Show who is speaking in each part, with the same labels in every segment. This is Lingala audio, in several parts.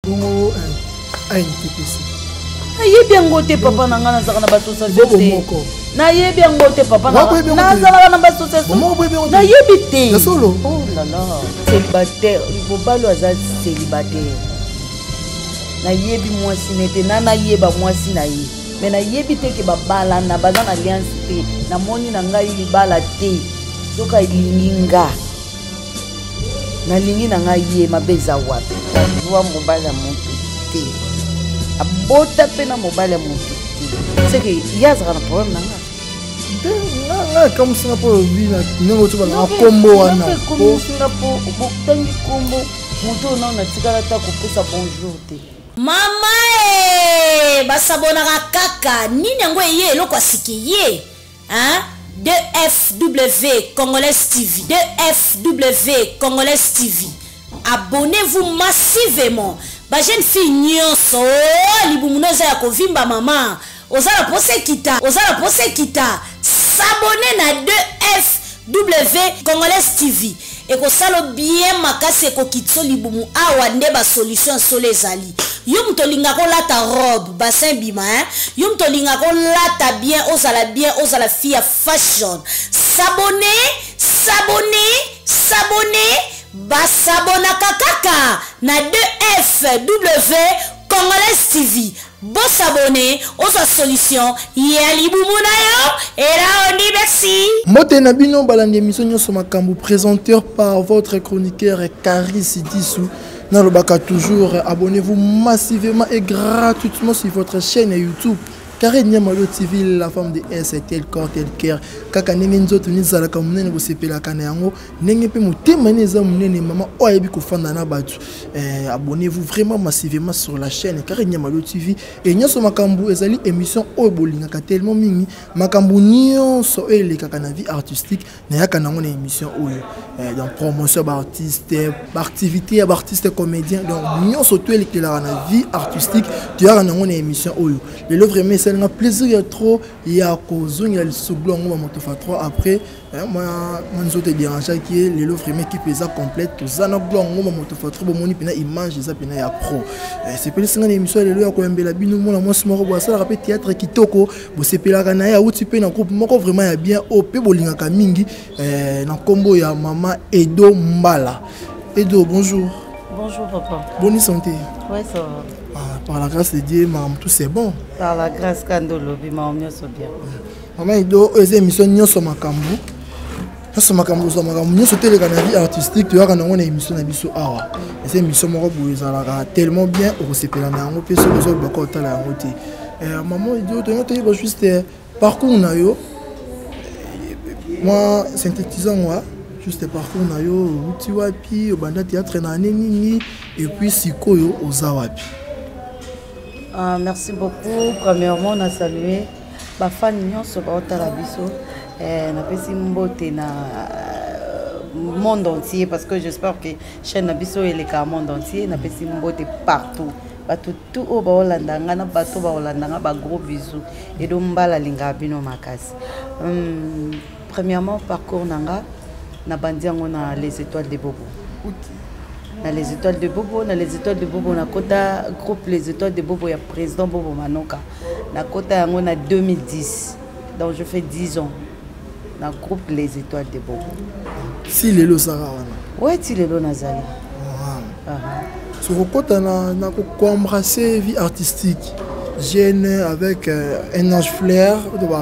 Speaker 1: Bongo ANTPC.
Speaker 2: Nayebi yango te papa na ngai, nazalaka na baassociation te. Nayebi yango te papa, nazalaka na baassociation, nayebi te.
Speaker 1: Solo.
Speaker 2: Oh là là, célibataire, mobali aza célibataire. Nayebi mwasi ne te, na nayeba mwasi na ye, me nayebi te ke babalana, baza na alliance te. Namoni na ngai libala te. Soki alingi nga, nalingi na ngai ye, mabe eza wapi? Azwa mobali ya motu te, abota mpe na mobali ya motu te, seke ye azalaka na problème na nga.
Speaker 1: Te, nga ekamwisinga mpo olobi na ndenge oti balanga nkombo wana.
Speaker 2: Ekomwisinga mpo botangi nkombo moto oyo nao natikala ata kopesa bonjour te.
Speaker 3: Mama e basabonaka kaka nini yango eye eloko ya sika eye hein? 2FW Congolaise TV, 2FW Congolaise TV, abonnez-vous massivement. Ba jeune fille nyonso, oh, libumu no eza ya kovimba mama, oza na posa ekita, oza na posa ekita, s'abonner na 2FW Congolaise TV, ekosalo bien makasi, ekokitiso libumu. Awa nde ba solution ya solo ezali. Yo moto olingaka olata robe bassin bima, hein? Yo moto olingaka olata bien, ozala bien, ozala fille ya fashion, s'abonner, s'abonner, s'abonner. Basabonaka kaka na 2FW Congolaise TV. Bosabone, ozwa solution ya libumu na yo. Era ondi, merci.
Speaker 1: Mbote na bino balandi émission Nyonso Makambo, présenteur par votre chroniqueur Caris Dissou. Nalobaka toujours, abonnez-vous massivement et gratuitement sur votre chaîne YouTube Karine Nyamalo TV, la femme de S, tel corps, tel cœur. Kaka ndenge nzoto nizalaka monene, bosepelaka na yango, ndenge mpe motema nini eza monene, mama oyo ayebi kofanda na bato. Abonnez-vous vraiment massivement sur la chaîne Karine Nyamalo TV et Nyonso Makambo ezali émission oyo bolingaka tellement mingi. Makambo nyonso oyo elekaka na vie artistique, nayaka nango na émission oyo. Donc promotion ba artiste, ba activité ya ba artiste comédien, donc nyonso to elekelaka na vie artistique, toyaka nango na émission oyo. Lelo vraiment esalinga plaisir ya trop ya kozongela lisusu yango bamoto fa 3 après mwa nzoto edérangeaki ye. Lelo vraiment équipe eza complète, toza na glo yango bamoto fa 3. Bomoni mpena image eza mpena ya pro. Sepelisi nga na émission ya lelo ya koyambela bino mwana mwasi moko boye asalaka mpe théâtre kitoko, bosepelaka na ye, awuti mpe na groupe moko vraiment ya bien oyo mpe bolingaka mingi, na nkombo ya mama Edo Mbala. Edo, bonjour.
Speaker 2: Bonjour papa.
Speaker 1: Bonne santé?
Speaker 2: Ouais, ça va.
Speaker 1: Ah, par la grâce de Dieu, maman, tout c'est bon.
Speaker 2: Par la grâce kandolobi, maman, nyonso bien.
Speaker 1: Mama Edo, oyo eza émission Nyonso Makambo. Nyonso Makambo, ozwa makambo nyonso teleka na vie artistique, toyaka nango na émission na biso awa. Eza émission moko boye ezalaka tellement bien, okosepela na yango mpe soki ozobaka otala yango te. Maman Edo, toyanga toyeba juste parcours na yo, mwa synthétisant wa juste parcours na yo: outi wapi, obanda théâtre na année nini, et puis sikoyo oza wapi?
Speaker 2: Ah, merci beaucoup. Premièrement, on a salué bafani nyonso baotala biso. Napesi mbote na monde entier, parce que j'espère que chaîne na biso eleka monde entier. Napesi mbote partout, bato tout oyo baolanda nga na bato baolanda nga, bagros bisous. Edo Mbala alingaka bino makasi. Premièrement, parcours na nga, nabandi yango na Les Étoiles de Bobo. Na Les Étoiles de Bobo, na Les Étoiles de Bobo, nakota groupe Les Étoiles de Bobo ya président Bobo Manoka. Nakota yango na 2010, donc je fais 10 ans na groupe Les Étoiles de Bobo.
Speaker 1: Si lelo ozalaka wana?
Speaker 2: Ouais, ti lelo nazali.
Speaker 1: Soki okota na koembrasser vie artistique jeune, avec un âge flair,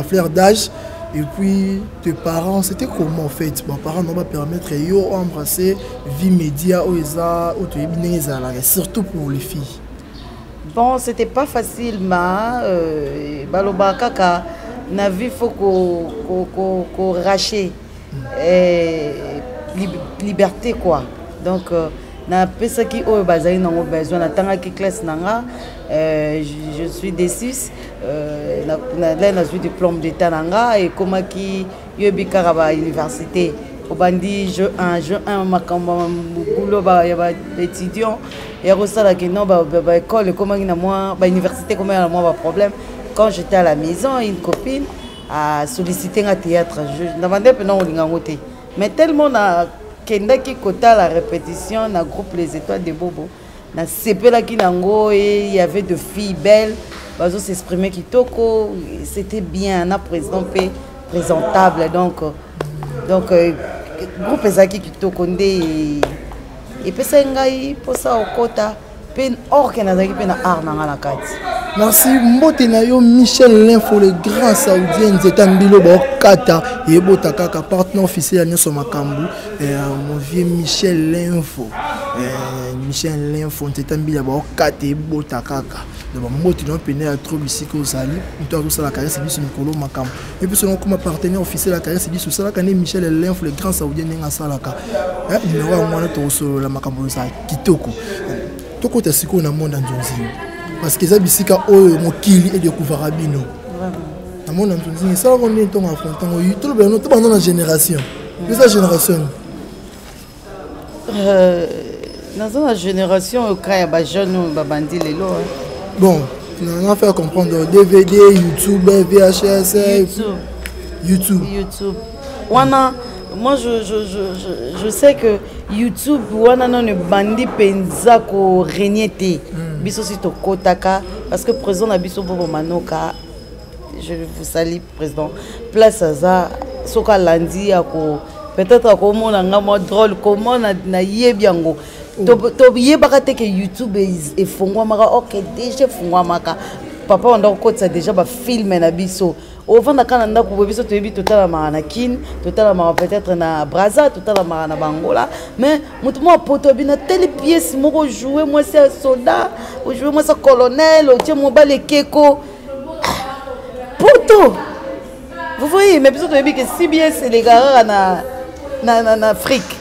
Speaker 1: flair d'âge, et puis tes parents, c'était comment en fait? Bon, parents non, va permettre yo embrasser vie média oyo eza oyo toyebi ndenge ezalaka, surtout pour les filles.
Speaker 2: Bon, c'était pas facile, ma baloba kaka na vie, faut ko arracher liberté quoi. Donc napesaki oyo bazali nango besoin. Natangaki classe na nga, je suis D6, euh, nazwi diplôme d'état na nga. Ekomaki yoyebi kaka bauniversité, obandi jeu 1, jeu 1, makambo boulot ya baétudiant ya kosalaki non, baécole ekomaki na mwa bauniversité, ekomaki na mwa baproblème. Quand j'étais à la maison, une copine a sollicité nga théâtre. Nabande mpena kolinga yango te, mais tellement nakendaki kotala répétition na groupe Les Étoiles de Bobo. Nasepelaki nango et il y avait de filles belles bazo s'exprimer kitoko, c'était bien na président pe présentable donc donc euh, groupe ezalaki kitoko nde epesaki ngai mposa okota mpe orke nazalaki mpe na art na ngai na kati.
Speaker 1: Merci mbote na yo Michel L'info le grand saoudien nzeta mbilo baokata ebota kaka partenaire officiel ya nyonso makambo euh, mon vieux Michel L'info euh, Michel L'info nzeta mbila baokata ebota kaka donc bambote na yo pene ya trop bisika ozali moto azosala caresse biso mikolo makambo et puis selon comme partenaire officiel ya caresse biso osalaka nde Michel L'info le grand saoudien ndenge asalaka eh, numero yango wana tokosolola makambo ezala kitoko. Tokota sikoyo na monde ya nzonzing parce que eza bisika oyo mokili edécouvraka bino na monde ya nzonzing esalaka ndenge ntongo affronte yango tolobela no tobanda na génération eza génération.
Speaker 2: Euh, naza na génération oyo ka ya bajeune oyo babandi lelo.
Speaker 1: Bon, nanga faire comprendre DVD, YouTube, VHS,
Speaker 2: YouTube,
Speaker 1: YouTube,
Speaker 2: YouTube wana. Moi je, je, je, je, je sais que YouTube wana nano ebandi mpenza korenie te. Biso si tokotaka parce que président na biso Bobo Manoka, je vous salue président, place aza soki alandi ako peut-être akomona nga mwa drôle comment nayebi yango. Toyebaka te ke YouTube efongwamaka. Ok, déjà efongwamaka, papa banda kokotisa déjà bafilme na biso. Ovandaka na ndako boye, biso toyebi totalamaka na Kine, totalamaka peut-être na Braza, totalamaka na Bangola, mais moto moko poto abina teli pièce moko, joue mwasi ya soldat, ojoue mwasi ya colonel, otie mobali ekeko poto, vous voyez. Mais biso toyebi ke CBS elekaka kaka na Afrique.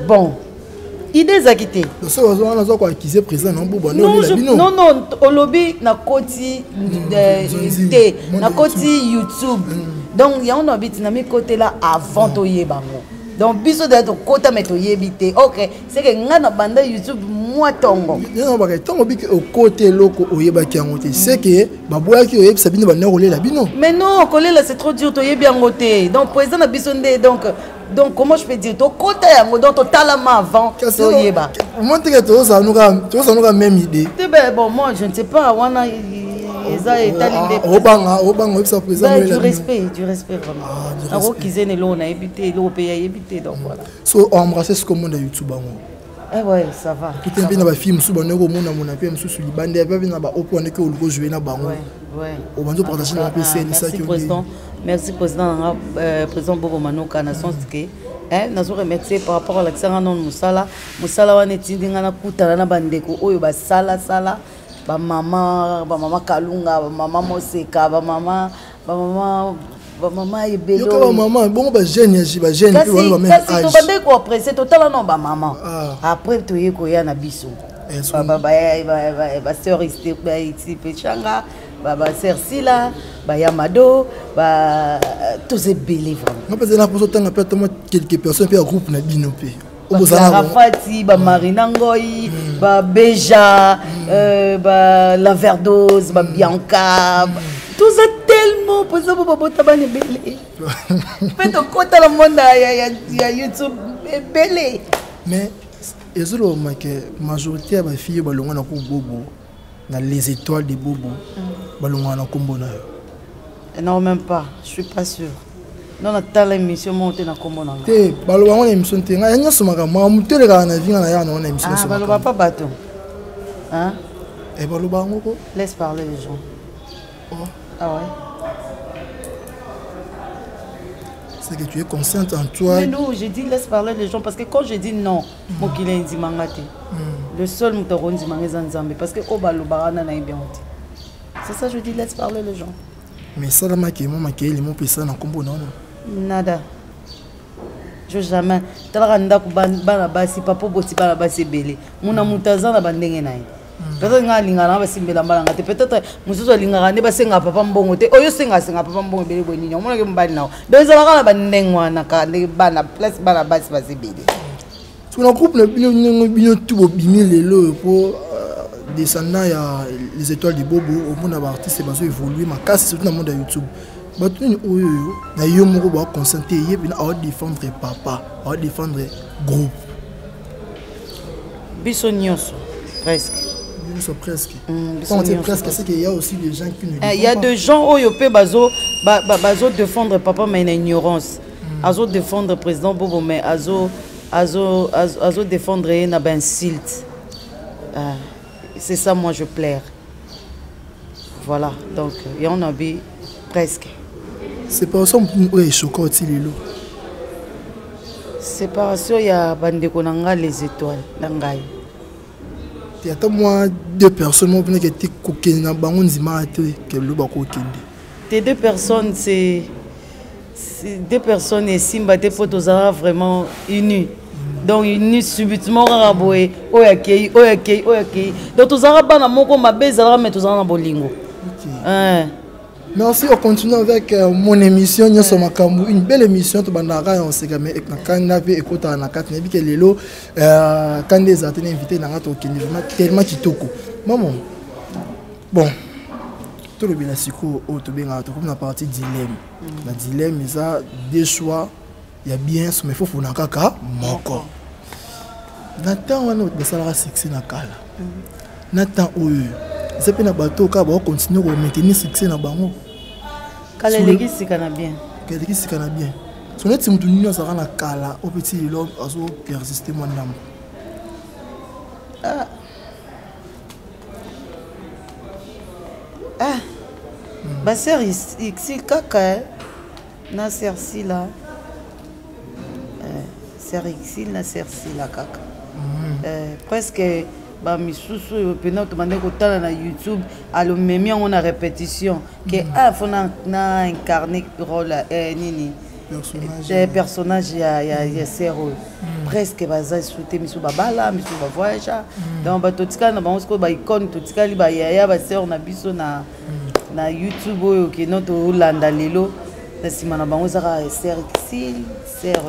Speaker 2: Bon, idée ezalaki te.
Speaker 1: Wana aza koaccuse président na Bobo.
Speaker 2: Non non, olobi nakoti te, nakoti YouTube. Donc yango na biti na mikotela avant toyeba yango. Donc biso deya tokota me toyebi te. Ok, c'est que ngai na banda YouTube mwa ntongo.
Speaker 1: Ntango biki okota eloko oyebaki yango te, c'est que baboyaki oyebisa bino, banda kolela bino.
Speaker 2: Mais non, kolela c'est trop dur, toyebi yango te. Donc président na biso nde donc comment je peux dire, tokota yango, donc totalama avant toyeba.
Speaker 1: Moi teke tozala même idée.
Speaker 2: Te ben bon, moi je ne sais pas, wana eza etali nde.
Speaker 1: Obanga obanga oyebisa président.
Speaker 2: Du respect, du respect vraiment. Nakokize na eloko nayebi te, eloko mpe yayebi te, donc voilà.
Speaker 1: So embrasser ce monde ya YouTube bango.
Speaker 2: Eh ouais, ça va.
Speaker 1: Tout mpe na bafilme mosusu bandeki komonamona mpe mosusu libanda mpe na baopo bandeki oluka ojouer na bango, obandi opartage na mpe
Speaker 2: scène. Président, merci président nanga, président Bobo Manoka, na sens ke nazo remercier par rapport alakisa nga nano mosala. Mosala wana etindi nga nakutana na bandeko oyo basalasala, bamama, bamama Kalunga, bamama Moseka, bamama bamama bamama ebele.
Speaker 1: Bamama bongo bajeune ya bajeune.
Speaker 2: Kasi tobandaki koapprécie, totala no bamama, après toye koya na biso basœur Pechanga, basœur Sila, bayamado, toza ebele vraiment.
Speaker 1: Nga mpenza na mposa otanga mpe atama quelques personnes mpe ya groupe na bino mpe.
Speaker 2: Rafati, bamarina Ngoi, babeja, balaverdos, babianca, toza tellement mpoza bo babota bana ebele mpe tokota na monde ya YouTube ebele.
Speaker 1: Mais ezolobama ke majorité ya bafille oyo balongwa na Bobo, na Les Étoiles de Bobo, balongwaka na nkombo na yo.
Speaker 2: Non, même pas, je suis pas sûr. Non, natala émission moko te na nkombo na nga.
Speaker 1: Te, baloba ngo na émission te. Ngai nyonso makambo makambo te elekaka na vi nga na yaka nango na émission.
Speaker 2: Nyonso baloba pa bato.
Speaker 1: E baloba yango ko.
Speaker 2: Laisse parler les gens.
Speaker 1: Oh.
Speaker 2: Ah ouais.
Speaker 1: C'est que tu es consciente en toi.
Speaker 2: Mais non, j'ai dit laisse parler les gens parce que quand je dis non, mokili endimanga te. Le seul moto akondimanga eza Nzambe parce que oyo balobaka wana nayebi yango te. C'est ça, je dis laisse parler les gens.
Speaker 1: Mais esalamaki mo makeyeli mo mpe esala na nkombo na wana.
Speaker 2: Nada. Je jamais. Talaka ndako bana basi, papa oboti bana basi ebele. Muna moto aza na bandenge na ye. Peut-être nga alingaka na basimbela mbalanga te, peut-être mosusu alingaka nde basengaka papa mbongo te. Oyo osenga papa mbongo ebele boye nini, omonaki mobali nao. Donc ezalaka na bandenge wana kaka ndenge bana place bana basi baza ebele.
Speaker 1: So na groupe na bino, ndenge bino tu bobimi lelo oyo mpo descendant ya Les Étoiles de Bobo, omona baartiste bazo évolue makasi surtout na monde ya YouTube. Bato nini oyo oyo na yo moko baconscient te ye mpena aodéfendre papa, aodéfendre groupe?
Speaker 2: Biso nyonso. Presque.
Speaker 1: Biso presque. Quand on dit presque, c'est qu'il y a aussi des gens qui ne
Speaker 2: Il y a des gens oyo mpe bazo bazo défendre papa mais na ignorance. Azo défendre président Bobo mais azo azo azo défendre ye na bainsulte. Ah, c'est ça, moi je plaire. Voilà, donc yango na bi presque.
Speaker 1: Séparation oyo echoka oti lelo?
Speaker 2: Séparation ya bandeko na nga, les étoiles na ngai.
Speaker 1: Te, ata mwa deux personnes moko mpenaki te kokende na bango, ndimaka te ke lelo bakokende.
Speaker 2: Te, deux personnes, c'est deux personnes esimba te, mpo tozalaka vraiment unis. Donc unis subitement kaka boye, oyo akei, oyo akei, oyo akei. Donc tozalaka bana moko, mabe ezalaka, mais tozalaka na bolingo.
Speaker 1: Okay. Merci, on continue avec mon émission Nyonso Makambo, une belle émission. Tobandaka ya oseka, mais na kanda mpe ekotaka na kati. Nayebi ke lelo kanda ezala te na invité na nga, tokende vraiment tellement kitoko. Maman, bon, tolobela sikoyo oyo tobengaka, tokomi na partie dilemme. Na dilemme eza deux choix ya bien, mais faut fona kaka moko. Na temps wana basalaka succès na kala, na temps oyo eza mpe na bato kaka bakocontinue komaintenir succès na bango.
Speaker 2: Kala eleki sika na bien.
Speaker 1: Eleki sika na bien. So neti motu nini azalaka na kala oyo mpe ti lelo azopersiste mwa ndambo?
Speaker 2: Ah. Ah. Basœur ixi kaka na sœur Sila, sœur Exil na sœur Sila kaka. Presque bamisusu oyo mpena tobandaki kotala na YouTube, alomemi yango na répétition ke ah, faut na incarner rôle nini, personnage ya sœur oyo. Presque baza esu te, misu babala, misu bavoyage. Donc bato totikali na bango sikoyo, baicone totikali, bayaya, basœur na biso na YouTube oyo keno tolanda lelo na nsima na bango, ezaka sœur Exil, sœur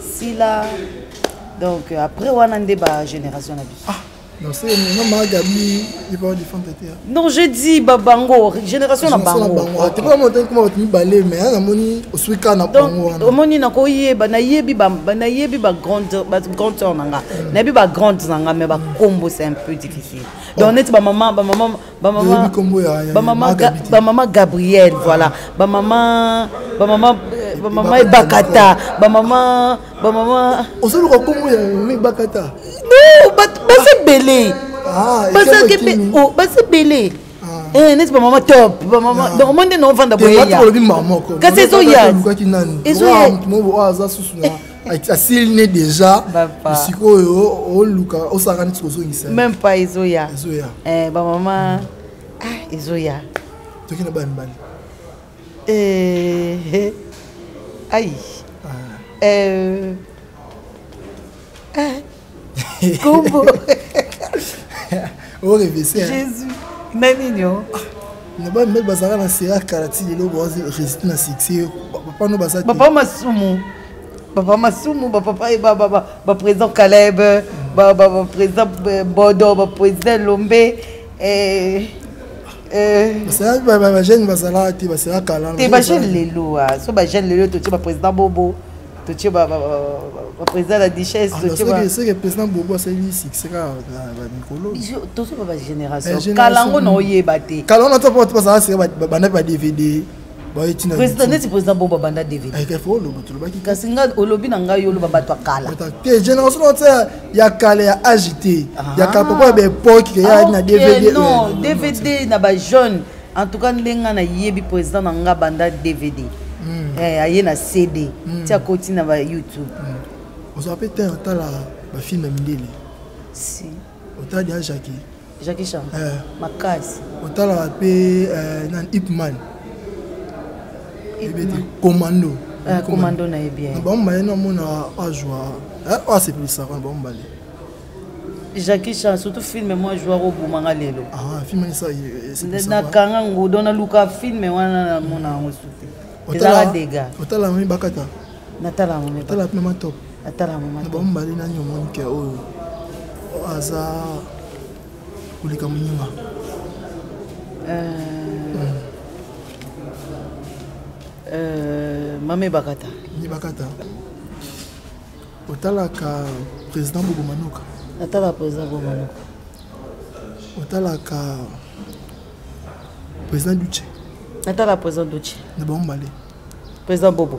Speaker 2: Sila. Donc après wana nde bagénération na biso.
Speaker 1: Ah, non, c'est non, ma Gabi, il va défendre te.
Speaker 2: Non, je dis ba bango, génération na bango.
Speaker 1: Te pas monter comment tu mibale, mais namoni oswika na bango wana.
Speaker 2: Omoni na koyeba, nayebi ba nayebi ba grande, ba grande sœur na nga. Nayebi ba grande na nga, mais ba kombo c'est un peu difficile. Donc neti ba maman, ba maman, ba maman, ba maman, ba maman Gabriel, voilà. Ba maman, ba maman, ba maman Ebakata, ba maman, ba maman.
Speaker 1: Osoluka kombo ya Ebakata?
Speaker 2: Non, baza ebele, baza ebele neti bamama top, bamama. Donc omoni nde naovanda
Speaker 1: boyeolobi mama moko.
Speaker 2: Kasi ezoya.
Speaker 1: Ezoya aza susu na asili ne déjà, sikoyo oluka osalaka neti kozongisa.
Speaker 2: Même pas, ezoya.
Speaker 1: Ezoya.
Speaker 2: Bamama, ezoya.
Speaker 1: Toki na bana mibali.
Speaker 2: Ai, kombo.
Speaker 1: Orevese.
Speaker 2: Jésus, na nini o?
Speaker 1: Na bana mibali bazalaka na sera kala ti lelo, résister na succès, papa no baza?
Speaker 2: Papa Masumu, papa Masumu, bapapa, baprésident Caleb, baprésident Bodo, baprésident Lombe.
Speaker 1: Bajeune bazalaka te, basera kala.
Speaker 2: Te, bajeune lelo, so bajeune lelo totie baprésident Bobo, totie baprésident La Duchesse.
Speaker 1: Seke président Bobo asali succès kaka na bamikolo.
Speaker 2: Tozoba bagénération kala yango na oyeba te.
Speaker 1: Kala wana to bazala seka banda ba DVD.
Speaker 2: Président neti président Bobo abanda DVD.
Speaker 1: Tolobaki.
Speaker 2: Kasi nga olobi na ngai, oloba bato ya kala.
Speaker 1: Te, génération na tia ya kala, ya age te, ya kala, papa ya baépoque ya na DVD.
Speaker 2: Non, DVD na bajeune, en tout cas ndenge nga nayebi président na nga banda DVD, aye na CD, ti akoti na ba YouTube.
Speaker 1: Ozwa mpe te otala bafilm ya mindele?
Speaker 2: Si.
Speaker 1: Otala dia Jackie?
Speaker 2: Jackie Chan makasi.
Speaker 1: Otalaka mpe nani, Ip Man? Yebi te Commando?
Speaker 2: Commando nayebi.
Speaker 1: Na bango mibale namona azwa oyo asepelisaka na bango mibale.
Speaker 2: Jackie Chan, surtout film mwa joueur obomanga lelo.
Speaker 1: Film?
Speaker 2: Nakanga ngudo, naluka film wana, namona yango su te, ezalaka dega.
Speaker 1: Otala mami Bakata?
Speaker 2: Natala yango.
Speaker 1: Otala mpe Mama Top?
Speaker 2: Natala yango.
Speaker 1: Na bango mibale nani omoni ke oyo aza koleka moninga?
Speaker 2: Mame Bakata.
Speaker 1: Mami Bakata. Otalaka président Bobo Manoka?
Speaker 2: Natala président Bobo Manoka.
Speaker 1: Natalaka président Duce.
Speaker 2: Natala président Duce.
Speaker 1: Na bango mbale.
Speaker 2: Président Bobo.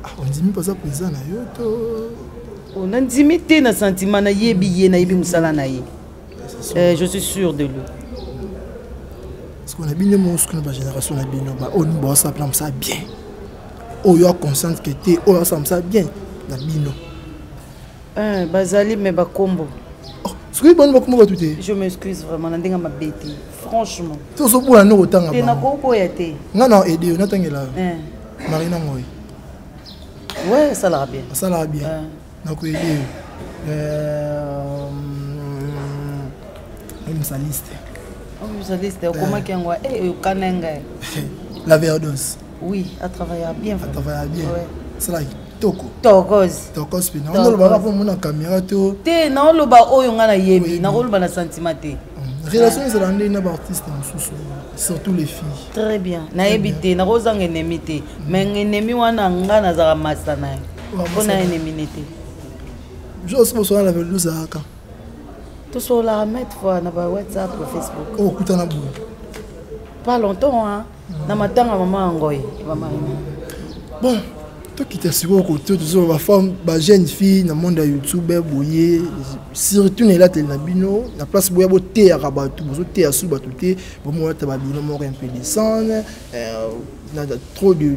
Speaker 1: Ah, ondimi mpo aza président na yo to
Speaker 2: oh, nandimi te na sentiment nayebi ye nayebi mosala na ye euh, je suis sûr de lui.
Speaker 1: Parce qu'on a bino moko soki na bagénération na bino baoyo nini baosala mpena mosala bien oyo aconsciente ke te oyo asala mosala bien na bino.
Speaker 2: Eh, bazali me bakombo.
Speaker 1: Oh, soki bani bakombo bato te.
Speaker 2: Je m'excuse vraiment na ndenge mabe te, franchement.
Speaker 1: Te ozoboya nde kotanga.
Speaker 2: Te nakoboya te.
Speaker 1: Nga na aide yo natangela yo. Eh. Marina Ngoi.
Speaker 2: Ouais, asalaka bien.
Speaker 1: Asalaka bien. Eh. Nakoyede yo. Oyebisa liste.
Speaker 2: Oyebisa liste okomaki yango okana ngai.
Speaker 1: La verdose.
Speaker 2: Oui, a travaillera bien.
Speaker 1: A travaillera bien. Ouais. Asalaka kitoko.
Speaker 2: Tokos.
Speaker 1: Tokos mpe. Naoloba mpo mona caméra to.
Speaker 2: Te, naoloba oyo ngai nayebi, nakoloba na sentiment te.
Speaker 1: Relation ezala ndenge na baartiste mosusu, surtout les filles.
Speaker 2: Très bien. Nayebi te, nakozanga ennemi te. Mais ennemi wana ngai nazalaka masta na ye. Mpo na ennemi ne te.
Speaker 1: Jour boswana na velouse azalaka.
Speaker 2: Tosololaka maintes fois na ba WhatsApp, Facebook.
Speaker 1: Oh, okutana boye.
Speaker 2: Pas longtemps, hein. Na matanga mama ya Ngoi, ba Marina.
Speaker 1: Bon, tokita sikoyo kote tozo ba femme, ba jeune fille na monde ya YouTube boye, surtout na elateli na bino, na place boya boteyaka bato, bozoteya su bato te, bomolata ba bino moko un peu décent, na trop de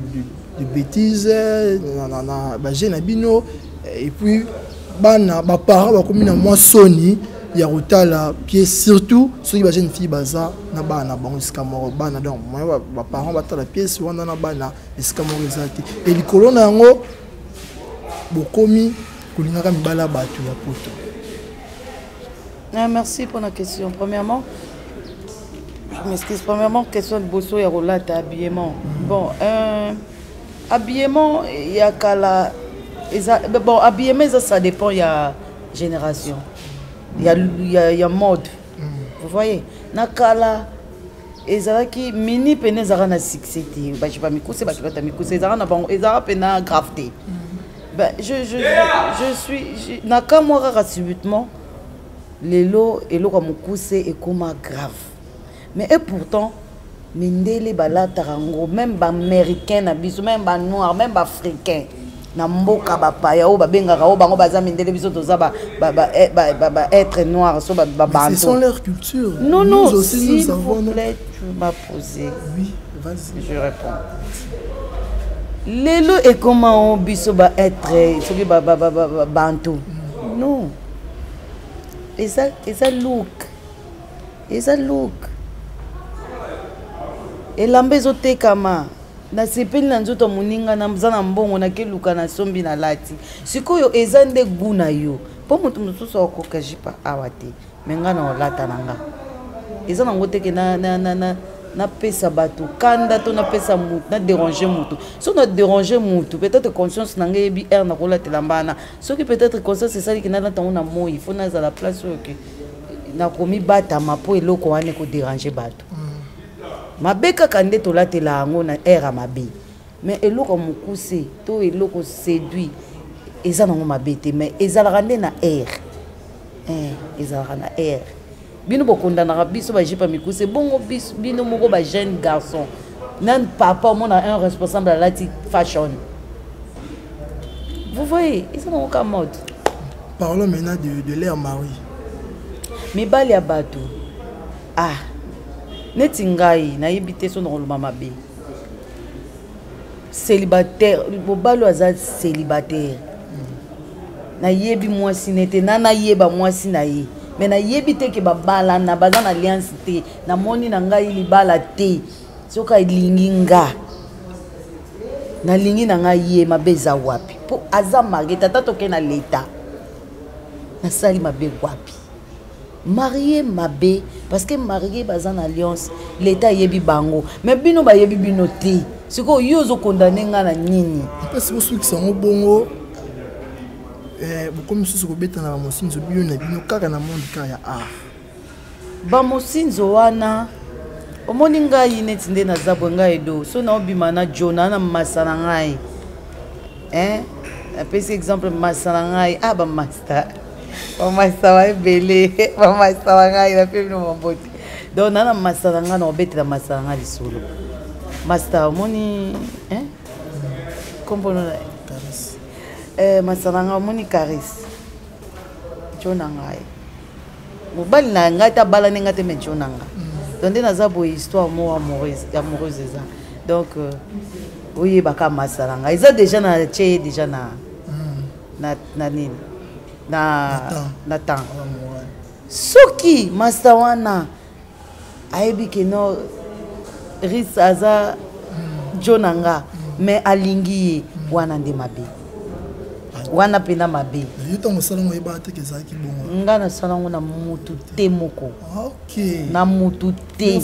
Speaker 1: bêtises na ba jeune na bino, et puis bana ba parents bakomi na mwa soni ya kotala pied, surtout soki ba jeune fille baza na bana na bango esika moko bana, donc moyen ba parents batala pièce wana na bana esika moko eza te. E likolo na yango bokomi kolingaka mibala bato ya poto.
Speaker 2: Ah, merci pour la question. Premièrement, je m'excuse. Premièrement, question de bosso ya rolata habillement. Bon, habillement ya kala eza bon habillement ça ça dépend ya génération. Il y a mode. Vous voyez, na kala ezalaki mini pene ezalaka na succès te, bato ba mikuse, bato bata mikuse ezalaka na bango, ezalaka pena grave te. Ben, je suis nakamwa kaka subitement lelo eloko ya mokuse ekoma grave, mais et pourtant mindele balataka yango, même baaméricain na biso, même banoir, même baafricain na mboka bapaya oyo babengaka oyo bango baza mindele, biso toza baêtre noir so
Speaker 1: babantu. C'est leur culture.
Speaker 2: Non, non, s'il vous plaît, tu m'as posé.
Speaker 1: Oui, vas-y.
Speaker 2: Je réponds. Lelo ekoma o biso baêtre soki bantu. Non, eza look, eza look. Elamba ezotekama, nasepeli na nzoto moninga, naza na mbongo, nakeluka, nasombi, nalati. Sikoyo eza nde gu na yo, mpo moto mosusu akoka jipa awa te, me nga na olata na nga eza nango teke napesa bato kanda to napesa mutu, nadéranger mutu. So nadéranger mutu, peut-être conscience na ngai eyebi aire nakolatela mbana. Soki peut-être conscience esaliki nalata yango na moi, faut nazala place oyo ke nakomibatama mpo eloko wana ekodéranger bato. Mabe kaka nde tolatela yango na aire ya mabe, mais eloko mokuse to eloko séduit eza nango mabe te, mais ezalaka nde na aire, ezalaka na aire. Bino bokondanaka biso bajipe ya mikuse bongo, bino moko bajeune garçon nani papa omona un responsable alati fashion, vous voyez, eza nango ka mode.
Speaker 1: Parlons maintenant de leur mari.
Speaker 2: Mibali ya bato, ah, neti ngai nayebi te so nakoloba mabe. Célibataire, mobali oyo aza célibataire, nayebi mwasi ne te, na nayeba mwasi na ye, me nayebi te ke babalana, baza na alliance te. Namoni na ngai libala te. Soki alingi nga, nalingi na ngai ye, mabe eza wapi? Mpo aza marie, tata toke na leta, nasali mabe wapi? Marie mabe parce que marie baza na alliance, leta ayebi bango, mais bino bayebi bino te. Sikoyo yo ozokondane nga na nini?
Speaker 1: Mpasi bosukisa yango bongo, bokomi lisusu kobeta na bamosinzo bino na bino kaka na monde kaka ya art.
Speaker 2: Bamosinzo wana, omoni ngai neti nde naza boye, ngai edo so naobima na jona na masa na ngai, napesi exemple masa na ngai, ah, bamasta. Bamasa ebele, bamasa ba ngai, nape bino bambote. Donc na na masa na ngai, na obetela masa na ngai lisolo. Masta omoni, hein? Kombo na
Speaker 1: Caris.
Speaker 2: Eh, masa na ngai, omoni Caris. Jo na ngai. Mobali na ngai ta balani ngai te, mais jo na ngai. Donc nde naza boye, histoire moko amoureuse, amoureuse eza. Donc oyebaka masa na ngai. Eza déjà na tie déjà na na nini, na temps. Soki masta wana ayebi ke no ris aza jo na nga, mais alingi ye, wana nde mabe, wana mpena mabe.
Speaker 1: Yo ntango osala ngo, oyebaka te ke ezalaki bongo?
Speaker 2: Nga nasala yango na mutu te moko.
Speaker 1: Ok.
Speaker 2: Na mutu te.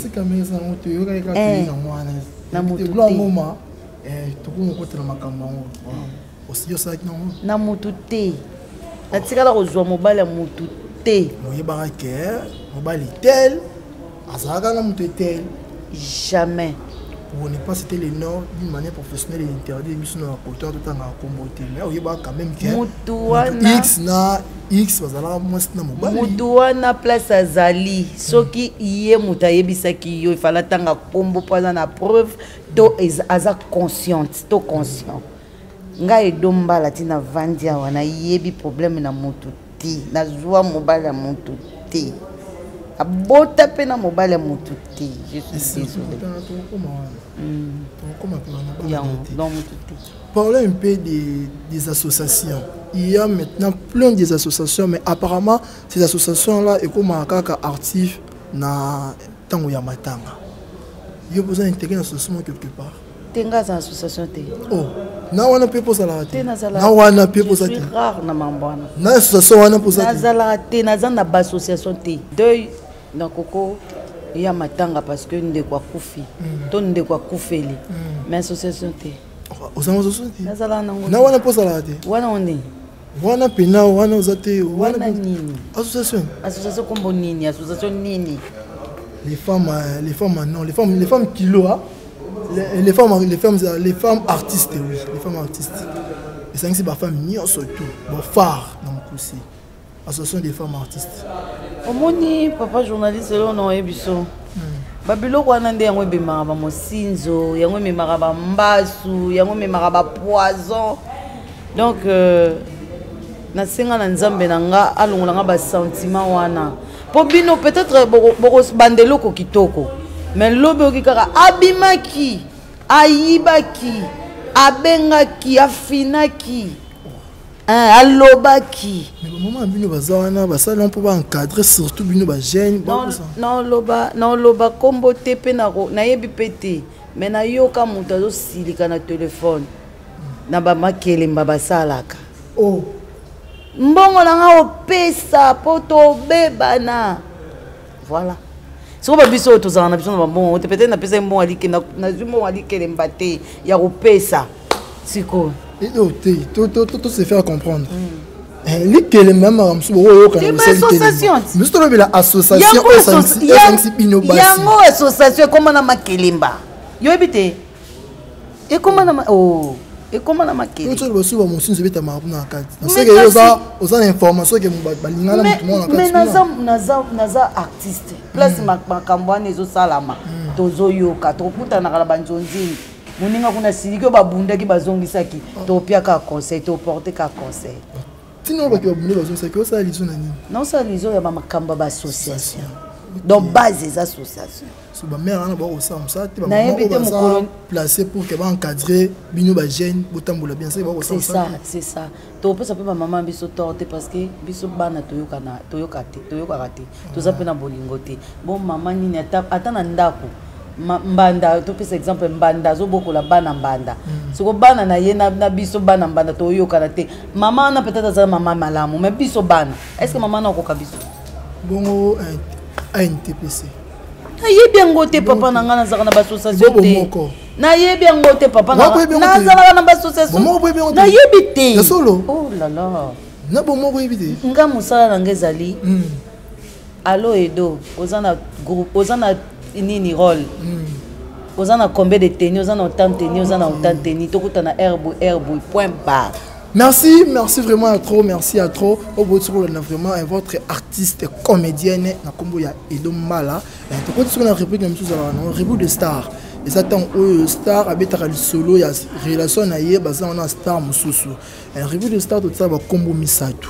Speaker 1: Na mutu te. Ngoma tokomi kokotela makambo yango, osili osalaki nango?
Speaker 2: Na mutu te. Natikala kozwa mobali ya mutu te.
Speaker 1: Oyebaka ke mobali tel azalaka na moto tel?
Speaker 2: Jamais.
Speaker 1: Pour ne pas citer les noms, d'une manière professionnelle et interdit biso na côté totangaka kombo te, mais oyebaka quand même ke
Speaker 2: mutu wana
Speaker 1: X na X bazalaka mwasi na mobali.
Speaker 2: Mutu wana, place azali, soki ye moto ayebisaki yo, efala atanga kombo mpo aza na preuve to aza consciente to conscient. Ngai Edo Mbala, ntina vandi awa, nayebi problème na motu te, nazwa mobali ya motu te, abota mpe na mobali ya motu te. Je suis désolé. Yango donc motu te.
Speaker 1: Parlons un peu des associations. Il y a maintenant plein des associations, mais apparemment, ces associations-là, et comme kaka actif na tango ya matanga. Il y a besoin d'intégrer une association quelque part.
Speaker 2: Te, nga aza association te.
Speaker 1: Oh, na wana mpe pozalaka
Speaker 2: te?
Speaker 1: Na wana mpe poza te?
Speaker 2: Rare na mambo wana.
Speaker 1: Na association wana poza
Speaker 2: te? Nazalaka te, naza na baassociation te. Deuil nakoko ya matanga parce que ndeko akufi to ndeko akufeli, mais association te.
Speaker 1: Ozanga association te?
Speaker 2: Nazalaka nango.
Speaker 1: Na wana mpo ozalaka te?
Speaker 2: Wana o nini?
Speaker 1: Wana mpena wana oza te?
Speaker 2: Wana nini?
Speaker 1: Association.
Speaker 2: Association kombo nini? Association nini?
Speaker 1: Les femmes, les femmes, non, les femmes kilo, hein? Les femmes artistes, oui, les femmes artistes. Esangisi bafemme nyonso tout bofare na mokuse, association des femmes artistes.
Speaker 2: Omoni, papa journaliste, eloko na oyebi so babiloko wana nde yango ebemaka bamosinzo, yango ememaka bambasu, yango ememaka bapoison. Donc nasenga na Nzambe na nga alongola nga basentiment wana, mpo bino peut-être bokobanda eloko kitoko, mais lobi oki kaka abimaki, ayibaki, abengaki, afinaki, alobaki.
Speaker 1: Mais bamama na bino baza wana, basali mpo baencadre surtout bino bajeune.
Speaker 2: Naoloba, naoloba nkombo te mpe nayebi mpe te, mais nayoka moto azosilika na telefone na bamakelemba basalaka.
Speaker 1: Oh.
Speaker 2: Mbongo na nga opesa mpo tobebana. Voilà, soko babiso oyo tozalaka na biso na bambongo te, peut-être napesaki mbongo, nazwi mbongo alikelemba te ya kopesa sikoyo.
Speaker 1: Te, to se faire comprendre, likelemba makambo mosusu bokoyoka. Biso tolobela association esangisi bino basi.
Speaker 2: Yango association ekóma na makelemba, yoyebi te, ekóma na, oh, ekóma na makele.
Speaker 1: Basusu bamosusu ebetamaka kuna na kati, naseke oza na information ke balingana motu moko na
Speaker 2: kati. Mais naza artiste, place makambo wana ezosalama, tozoyoka, tokutanaka na banzonzini, moninga kuna siliki oyo babundaki, bazongisaki, topiaka conseil, toporte ka conseil.
Speaker 1: Ntina oyo bato babunde bazongisaki, osala lizo na nini?
Speaker 2: Naosala lizo ya bamakambo ya baassociation, donc base eza association.
Speaker 1: So bamare wana bakosala mosala te? Nayebi te. Mokolo placé pour ke baencadre bino bajeune, botambola bien, seke bakosala.
Speaker 2: C'est ça, c'est ça. Topesa mpe bamama biso tort te, parce que biso bana toyoka te, toyokaka te, toza mpe na bolingo te. Bon, mama nini, ata na ndako, mbanda, topesa exemple, mbanda azobokola bana mbanda, soko bana na ye na biso bana mbanda toyokana te. Mama wana peut-être aza mama malamu, mais biso bana, est ce que mama wana akoka biso?
Speaker 1: Bongo ANTPC?
Speaker 2: Nayebi yango te, papa na ngai. Nazalaka na baassociation te, nayebi yango te, papa. Nazalaka na baassociation, nayebi te.
Speaker 1: Oh
Speaker 2: là là.
Speaker 1: Na bomoko oyebi te?
Speaker 2: Nga mosala na nga ezali alo Edo, oza na groupe, oza na nini, rôle, oza na combien de teni, oza na autant teni, oza na autant teni, tokuta na airboy, airboy, point barre.
Speaker 1: Merci, merci vraiment à trop, merci à trop. Au bout de vraiment votre artiste comédienne na kombo ya Edo Mbala. Tokoti soki na rubrique na biso ezalaka nango rubrique de star. Eza ntango oyo star abetaka lisolo ya relation na ye baza wana star mosusu. Rubrique de star totisaka bakombo misato.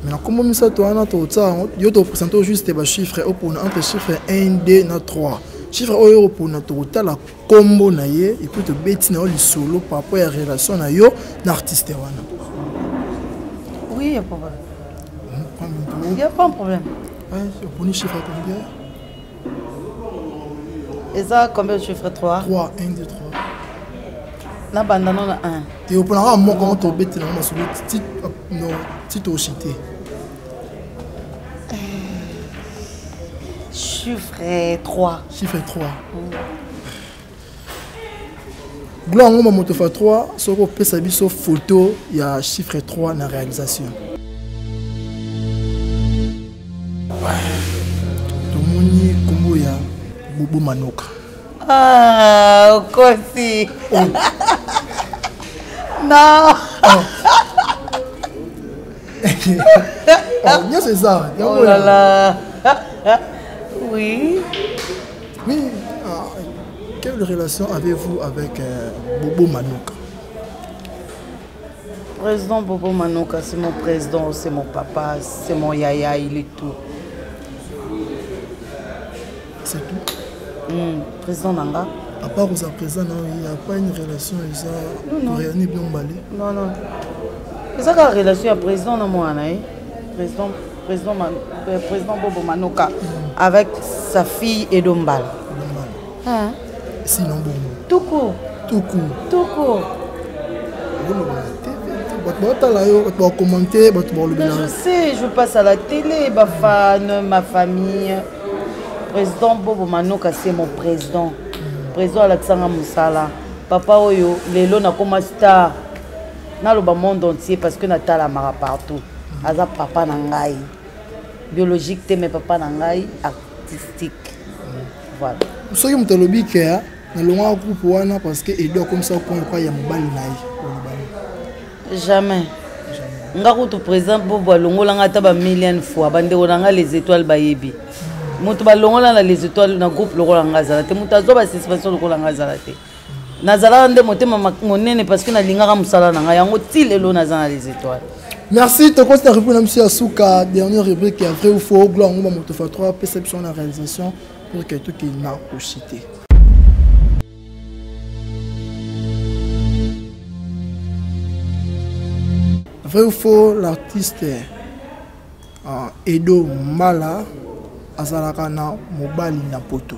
Speaker 1: Mais na kombo misato wana tokotia yango yo topresente juste bachiffre opona entre chiffre 1 2 na 3 chiffre oyo opona tokotala kombo na ye et puis tobeti na yo lisolo par rapport ya relation na yo na artiste wana.
Speaker 2: Oui, il y a problème. Il n'y a pas un problème.
Speaker 1: Ouais, oponi chiffre à combien?
Speaker 2: Eza combien de chiffre? 3.
Speaker 1: 3, 1, 2, 3.
Speaker 2: Na banda no na 1.
Speaker 1: Te oponaka moko ngo tobeti nango masolo ti toshite.
Speaker 2: Chiffre 3.
Speaker 1: Chiffre 3. Gloire Ngoma moto fa 3 soki opesa biso photo ya chiffre 3 na réalisation. Tomoni kombo ya Bobo Manoka.
Speaker 2: Ah, okosi. Oh. Non.
Speaker 1: Oh. Oh, nyonso eza.
Speaker 2: Oh là là. Oui.
Speaker 1: Oui. Ah, quelle relation avez-vous avec Bobo Manoka?
Speaker 2: Président Bobo Manoka, c'est mon président, c'est mon papa, c'est mon yaya, il est tout.
Speaker 1: C'est tout?
Speaker 2: Président Nanga.
Speaker 1: À part aux président, non, il n'y a pas une relation, ils ont rien bien emballé.
Speaker 2: Non, non. C'est ça la relation à président, non, moi, hein? Président, président, président Bobo Manoka, avec sa fille Edo Mbala. Hein?
Speaker 1: Sinon, bon.
Speaker 2: Tout court.
Speaker 1: Tout court.
Speaker 2: Tout court.
Speaker 1: Mais
Speaker 2: je sais, je passe à la télé, ma fan, ma famille. Président Bobo Manoka, c'est mon président. Président Alexandre Moussala. Papa Oyo, lelo na koma star. Na loba monde entier parce que natala mara partout. Aza papa na ngai. Biologique te mais papa na ngai artistique. Voilà.
Speaker 1: Soki moto alobi ke na longwa groupe wana parce que Edo comme ça coin quoi ya mobali na ye.
Speaker 2: Jamais. Nga kutu président Bobo alongola nga ata ba million fois bandeko na nga les étoiles bayebi. Moto balongola na les étoiles na groupe lokola nga azala te, moto azwa ba suspension lokola nga azala te. Nazalaka nde motema monene parce que nalingaka mosala na ngai yango ti lelo naza na les étoiles.
Speaker 1: Merci, tokoti na rubrique na biso ya suka, dernière rubrique ya vrai ou faux, gloire ngoma moto fa 3 perception na réalisation pour que tout qui n'a koshite. Vrai ou faux, l'artiste Edo Mbala azalaka na mobali na poto.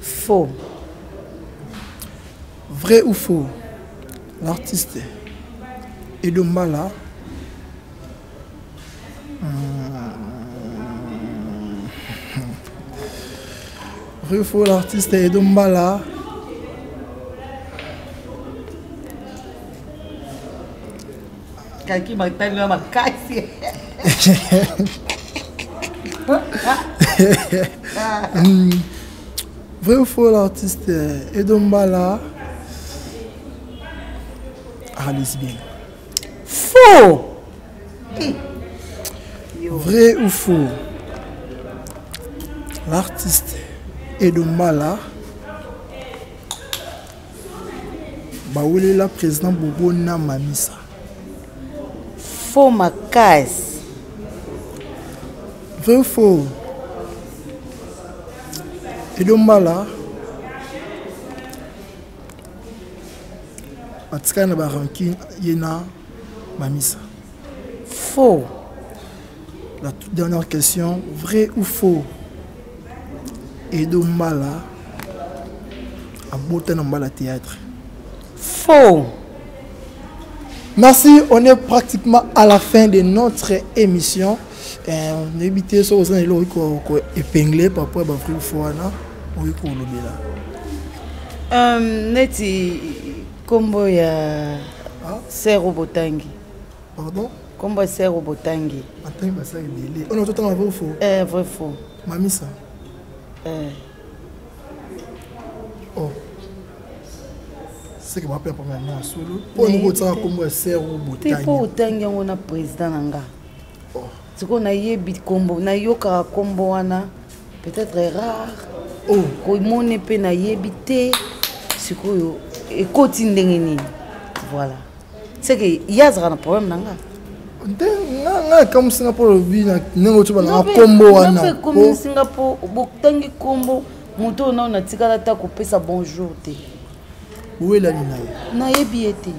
Speaker 2: Faux.
Speaker 1: Vrai ou faux, l'artiste Edo Mbala Vrai ou faux, l'artiste Edo Mbala
Speaker 2: Kaki matali na makasi.
Speaker 1: Vrai ou faux, l'artiste Edo Mbala ah, lesbienne.
Speaker 2: Faux.
Speaker 1: Vrai ou faux, l'artiste Edo Mbala bawelela président Bobo na Mamisa.
Speaker 2: Faux makasi.
Speaker 1: Vrai ou faux, Edo Mbala atikali na ba rancune ye na Mamisa.
Speaker 2: Faux.
Speaker 1: La toute dernière question, vrai ou faux, Edo Mbala abota na Mbala théâtre.
Speaker 2: Faux.
Speaker 1: Merci, on est pratiquement à la fin de notre émission. On est habité sur les gens qui ont épinglé par rapport à vrai ou faux, on est pour le là.
Speaker 2: Neti kombo ya Sero Botangi.
Speaker 1: Pardon?
Speaker 2: Kombo ya Sero Botangi.
Speaker 1: Attends, bah ça est belé. On a tout un vrai ou faux?
Speaker 2: Vrai faux.
Speaker 1: Mamisa. Oh. Seke bape problème na solo mpo ndenge otiaka nkombo ya sere
Speaker 2: te mpo otangi yango na président na nga. Oh. Sikoyo nayebi nkombo, nayokaka nkombo wana peut-être rare.
Speaker 1: Oh.
Speaker 2: Komoni mpe nayebi te sikoyo ekoti ndenge nini. Voilà, seke ye azalaka na problème na nga.
Speaker 1: Nte nga ekamwisi nga mpo olobi ndenge oti balanga nkombo wana.
Speaker 2: Ekomisi nga mpo botangi nkombo moto oyo nao natikala ata kopesa bonjour te.
Speaker 1: Owelani na ye?
Speaker 2: Nayebi ye te.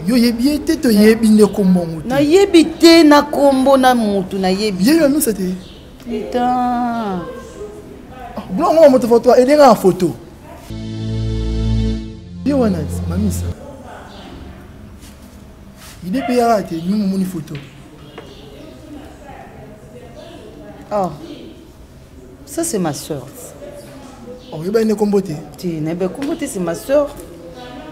Speaker 1: Yo oyebi ye te to yebi nde nkombo yango te?
Speaker 2: Nayebi te na nkombo na motu nayebi.
Speaker 1: Ye mamisa te?
Speaker 2: Putain.
Speaker 1: Biloko yango moto foto edenga na foto ye wana mamisa ide mpe yaka te mimi omoni foto.
Speaker 2: Oh, ça c'est ma soeur.
Speaker 1: Oyebani nde nkombo te?
Speaker 2: Te, nayebi nkombo te, c'est ma soeur.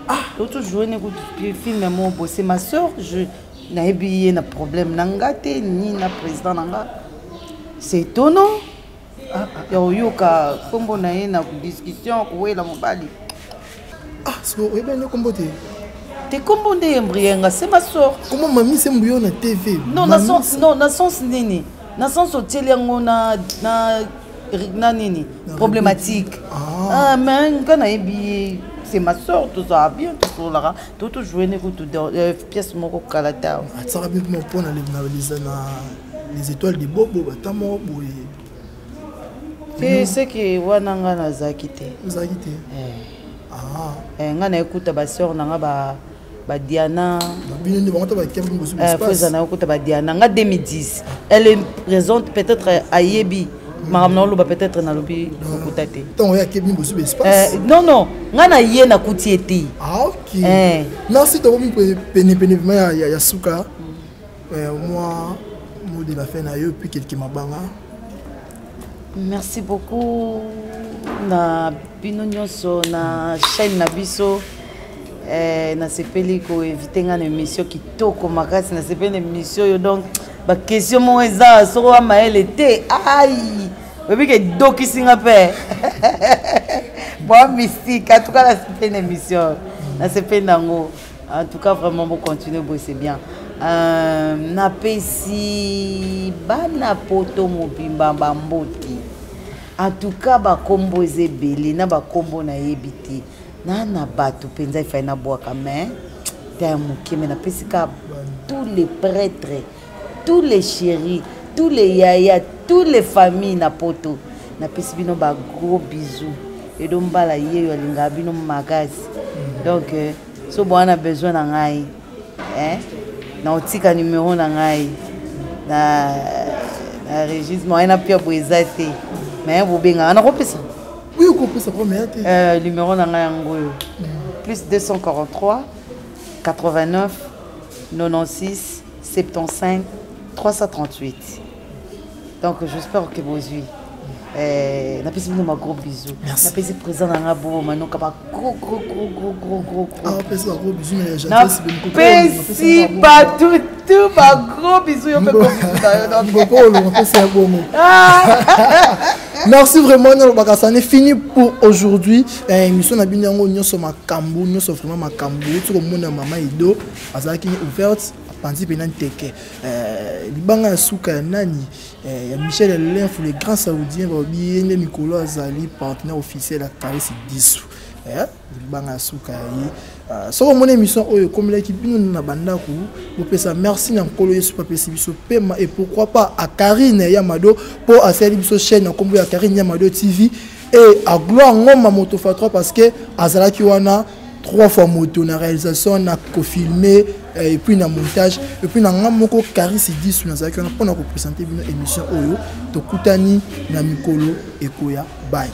Speaker 2: Ah, tozo ne kutu film moko, c'est ma soeur. Je nayebi ye na problème na nga te ni na président na nga. C'est étonnant ya koyoka nkombo na ye na discussion kowela mobali.
Speaker 1: Ah, so oyebani nde nkombo te?
Speaker 2: Te, nkombo nde embrienga, c'est ma soeur.
Speaker 1: Kombo Mamisa Mbuyo na TV?
Speaker 2: Non, na sens, non, na sens nini, na sens otieli yango na nini problématique.
Speaker 1: Ah.
Speaker 2: Ah, mais nga nayebi ye, c'est ma soeur, tozala bien, tosololaka, to tojoue ne kutu pièce moko kala ta.
Speaker 1: Atisaka mpe mpona na Les Étoiles de Bobo, bata moko boye.
Speaker 2: Te, seke wana nga nazalaki te.
Speaker 1: Ozalaki te?
Speaker 2: Ah. Nga nayekuta basœur na nga badiana.
Speaker 1: Bino nde bango to bakembi bosu.
Speaker 2: Fo eza nayokuta badiana nga 2010. Elle est présente, peut-être ayebi makambo naoloba, peut-être nalobi lokuta te.
Speaker 1: Ntango oyo akebi bosu espace.
Speaker 2: Non, non, nga na ye nakuti ye te.
Speaker 1: Ah, ok. Merci, tokomi penepene vraiment ya suka. Moi, mot de la fin na yo, puis quelque mabanga.
Speaker 2: Merci beaucoup na bino nyonso na chaîne na biso. Nasepeli koinvite nga na émission kitoko makasi. Nasepeli na émission oyo, donc baquestion moko eza soko wa mayele te. Ai, oyebi ke edokisi nga mpe boa mystique. En tout cas nasepeli na émission, nasepeli nango. En tout cas vraiment bocontinue boye, c'est bien. Napesi bana poto mobimba bambote. En tout cas bakombo eza ebele, na bakombo nayebi te na bato mpenza efai nabwaka, mais ta ya moke. Me napesi ka tous les prêtres, tous les chéris, tous les yaya, tous les familles na poto, napesi bino ba gros bisous. Edo mbala ye oyo alingaka bino makasi. Donc so boa na besoin na ngai, hein? Na otika numéro na ngai na registre moyen na pia boye eza te, mais bobengaka, nakopesa.
Speaker 1: Oui, okopesa problème te.
Speaker 2: Numéro na ngai yango oyo: plus 243 89 96 75 338. Donc j'espère que bozwi. Napesi bino ba gros bisous. Napesi président na nga Bobo Manoka ba gros gros gros gros gros gros gros.
Speaker 1: Apesi ba gros bisous na
Speaker 2: gentesse. Napesi bato tout ba gros bisous. Yo mpe gros bisous na yo. Donc
Speaker 1: ngokolo apesi ya bongo. Merci vraiment, nalobaka ça n'est fini pour aujourd'hui. Émission na bino yango nyonso makambo, nyonso vraiment makambo. Ti komona mama Edo azalaki ouverte, apanzi mpena nteke. Libanga ya suka ya nani? Ya Michel Elenfu, le grand saoudien, balobi ye nde mikolo azali partenaire officiel ya Karis Disu. Libanga ya suka ya ye. Soki omoni émission oyo ekomelaki bino na bandako, bopesa merci na Nkolo Yesu mpo apesi biso pema, et pourquoi pas à Karine Yamado mpo asali biso chaîne na nkombo ya Karine Yamado TV, et à Gloire Ngoma Motofa 3 parce que azalaki wana trois fois moto na réalisation, na kofilme et puis na montage. Et puis na nga moko Karis Disu nazalaki wana mpona kopresente bino émission oyo. Tokutani na mikolo ekoya. Bye.